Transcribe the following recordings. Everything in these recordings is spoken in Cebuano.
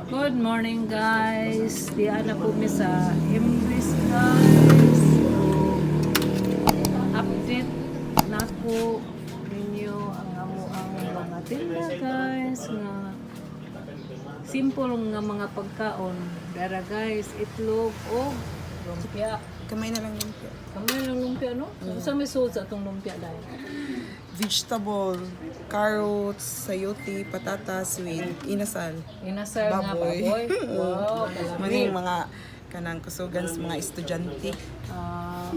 Good morning, guys. Diha na po mi sa Embrace, guys. So, update nako ninyo ang amo ang mga tinda, guys, nga simple nga mga pagkaon. Dara, guys, itlog o lumpia. Kamay na lang lumpia. Kamay lang lumpia, no? Unsa may sulod sa atong lumpia dahil? Vegetable, carrots, sayote, patatas with inasal. Inasal nga Baboy. baboy. Wow, kalami. Maning mga kanang kusugan sa mga estudyante. Ah,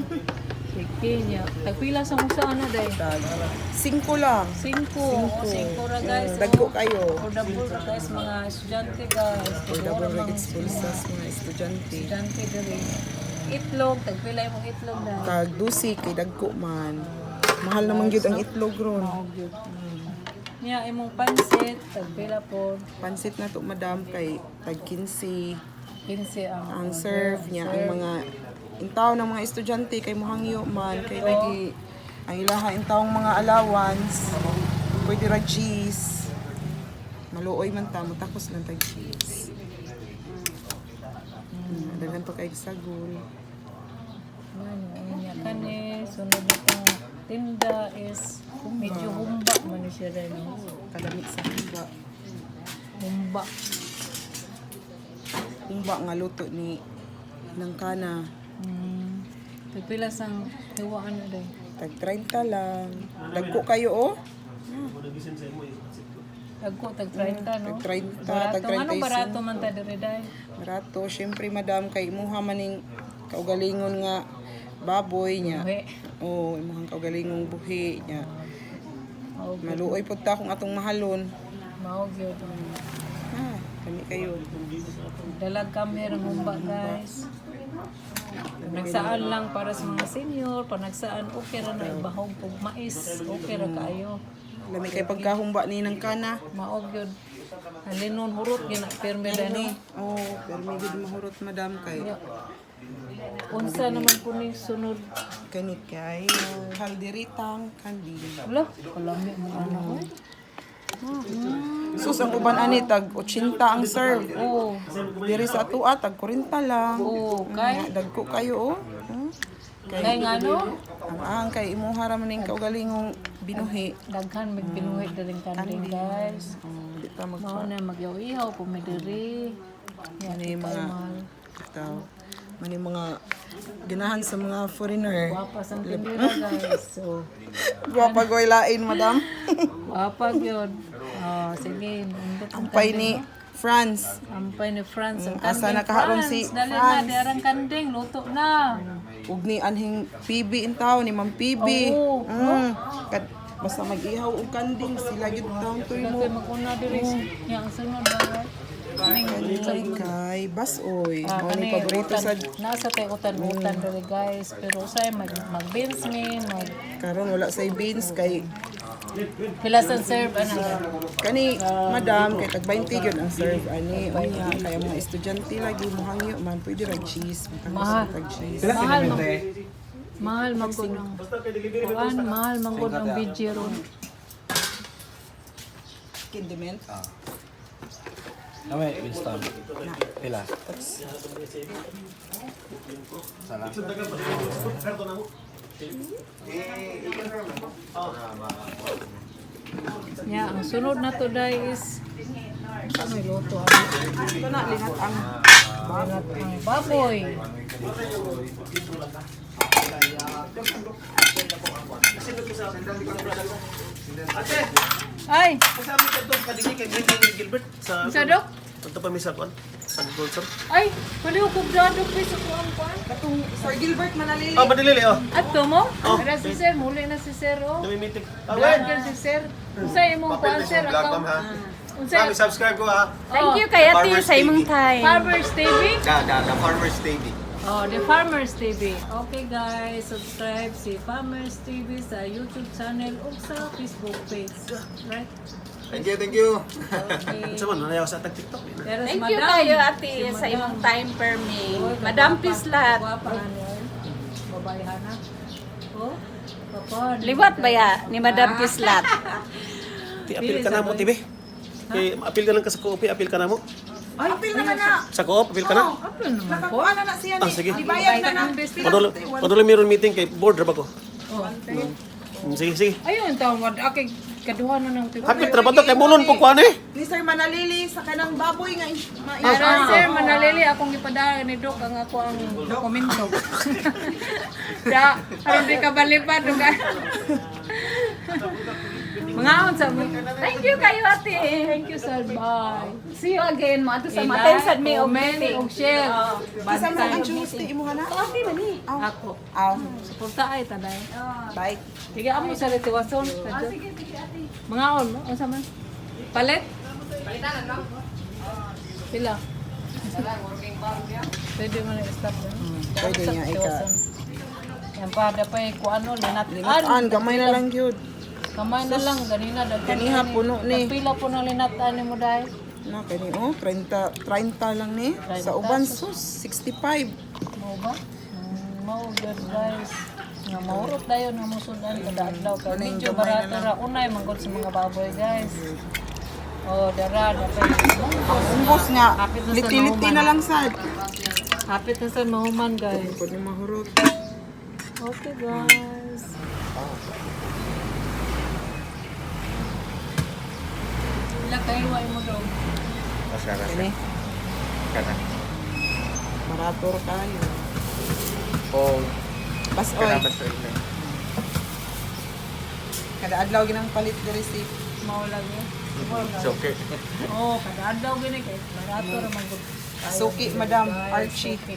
sige niya. Tagpila sa kung saan na day? Tag 5 lang. 5. Oh, 5 ra, guys. Dagko kayo. Affordable ra, guys, mga estudyante, guys. Affordable Mga ra gid pulsas mga estudyante. estudyante diri. Itlog, tagpila imong itlog na. Tag 12 kay dagko man. Mahal naman gyud ang itlog ron. Mao gyud. Niya imong pansit, tagpila po. Pansit na to, madam, kay tag 15 15 ang ang serve niya, ang mga intaw ng mga estudyante kay mohangyo man kay lagi ang ilaha intawong mga allowance pwede ra cheese, maluoy man ta mo takos lang tag cheese. Daghan pa kay sagol. Ano, niya kani sunod na tong tinda is medyo humba man ni siya rin. Kalamit sa humba. Humba. Humba nga luto ni ng kana. Tagpila sang hiwaan na day. Tag 30 lang, dagko kayo oh. Dagko tag 30, no? Tag 30, Barato. tag Anong 35. barato man ta diri day? Barato syempre, madam, kay imuha maning kaugalingon nga baboy niya. Buhi. Oo, imuhang kaugalingong buhi niya. Mao gyud. Maluoy pud ta kung atong mahalon. Mao gyud. Ah, kami kayo. Dalag kami ang humba, guys. Nagsaan lang para sa mga senior, panagsaan okay ra na ibahog og mais, okay ra kaayo. Lami kay pagkahumba ni ng kana. Mao gyud. Halinon hurot gyud na pirmi day, no. Oo, pero may gud mahurot, madam, kay Unsa naman po ning sunod? Kani kay kalderitang kandil. Wala, kalami mo ano oy. Sus, ang uban ani tag 80 ang serve. Oo. Diri sa atua tag 40 lang. Oo, kay Dagko kayo oh. Kay ngano? Ang kay imuha ra man ning kaugalingong binuhi. Daghan mig binuhi diring kanding, guys. Oh, di ta magpa. Mao na magyaw-ihaw po mi diri. Yan Mani mga itaw. Mani mga ganahan sa mga foreigner. Gwapa sang tindera, guys. So, Gwapa goy lain, madam. gwapa gyud. Oh, sige, nindot ang Ampay ni France. Ampay ni France ang Asa kanding na kaharon si France. Dali na France? dirang kanding luto na. Ug ni anhing PB in taon ni Ma'am PB. Oo. Basta mag-ihaw og kanding sila gyud taon tuy mo. Kay maguna diri nya ang sunod ba? Ning Kani kay basoy. Ah, Mao ni kani, paborito utan, sa nasa kay utan-utan diri, guys, pero usay mag mag beans mi mag Karon wala say beans kay pila sa serve ana? Kani, madam, kay tag 20 gyud ang serve ani. Unya kay ang mga estudyante lagi mohangyo man pwede ra cheese, Mahal. makangos tag cheese. Mahal man, mahal man gud ang kuan, mahal man gud ang BG ron. Condiment. Kami, Winston. Pila. Salam. Nya ang sunod na to day is sa may luto ang Ito na lingat ang ang baboy. Ay, Kasama ka doon, kadigi kay Greg ni Gilbert sa sa dok? Punta pa mi sa kuan. Sa Gold Sir. Ay, baliw ko dado pa sa kuan kuan. Katong Sir Gilbert Manalili. Oh, madilili oh. Ato mo? Ara si sir, muli na si sir oh. Nami meeting. Ah, wen. Vlogger si sir. Unsa imong kuan, sir? Vlog, ma'am, ha? Unsa? Ma'am, subscribe ko, ha? Thank you kay ate Farmers sa imong TV. time. Farmers TV? Da, Farmers TV. Oh, The Farmers TV. Okay guys, subscribe si Farmers TV sa YouTube channel ug sa Facebook page. Right? Thank you, thank you. Okay. Unsa man nanayaw sa atang TikTok. Pero si Thank you Madam, kayo ate si sa Madam. imong time per me. Uy, Madam kagwapa. Peace lahat. Gwapa ano eh. Babae hana. Oh, papa. Liwat ba ya ni Madam Pislat? Ti apil ka na mo TV. Kay apil ka lang ka sa co-op, eh, apil ka na mo. Ay, apil naman na. Sa co-op, apil ka na. Apil naman ko. Nakakuha na na siya ni. Ah, sige. Ibayad na na. Padolo, padolo meron meeting kay board ra ba ko? Oh. Sige, sige. Ayun, tawad. Akay, kaduha na ng tiyo. Hapit ra ba to kay mulon po kuan eh. Ni Sir Manalili sa kanang baboy nga Ara, sir, manalili akong ipadala ni Doc ang ako ang dokumento. Da, aron di ka balipad ka. Mga sa mo. Thank you kayo, ate. Thank you, sir. Bye. See you again, mo. Ato sa I-like, maten sad may og comment, meeting. og share. Isa man ang Tuesday imo na. Ate man ni. Ako. Aw, Suporta ay taday. bye. Sige, amo sa retiwason. Sige, sige, ate. Mga on, unsa man? Palit? Palitan no? Pila? Pwede mo na i-stop na. Pwede niya ika. Yan pa, dapat ko ano, linat-an. Linat-an, gamay na lang gyud. Kamay na lang, ganina. Daghan Kaniha ni. puno ni. Pila po ng linat-an ni mo dahil. Na kani oh, 30 30 lang ni. Sa uban sus 65. Mao ba? Mao good guys. Nga maurot dayon nga musudan kada adlaw kay Unay, medyo gamay na barato ra unay manggod sa mga baboy guys. Oh, dara dapat munggos. Ungos nga. Hapit na sa Liti-liti mahuman. na lang sad. Hapit na sa mahuman guys. Pwede mahurot. Okay guys. Ila kayo ay mo daw. Masara Kani, Kana. marator kayo. O Basoy. kana basta ina. Kada adlaw ginang palit diri si Mao lagi. It's okay. Oh, kada adlaw gini kay barato ra man gud. Tayo Suki, diri, Madam guys. Archie. Suki.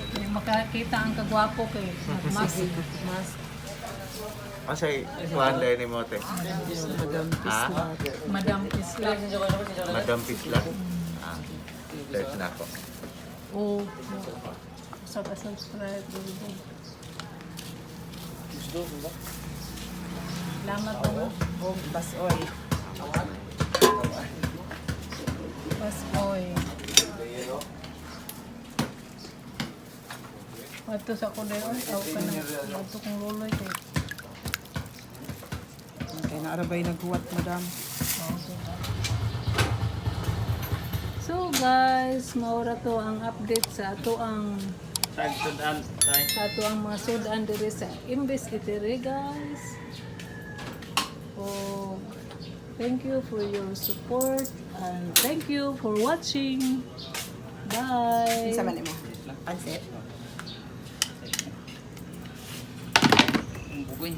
Hindi makakita ang kagwapo kay nagmask. Mask. Masay kuan dai ni mo te. Madam Ha? Madam Isla. Madam Pisla. Ah. Search na ako. Oh. Sa pa-subscribe. Salamat po. Oh, basoy. Basoy. Wato sa ko dayon, aw ka na. Wato kong luloy kay. Kay naarabay naghuwat, madam. So guys, maura to ang update sa ato ang mga sudan diri sa Imbes Itere guys. Oh, thank you for your support and thank you for watching. Bye. Kinsa man imo? Pansit. Bugoy.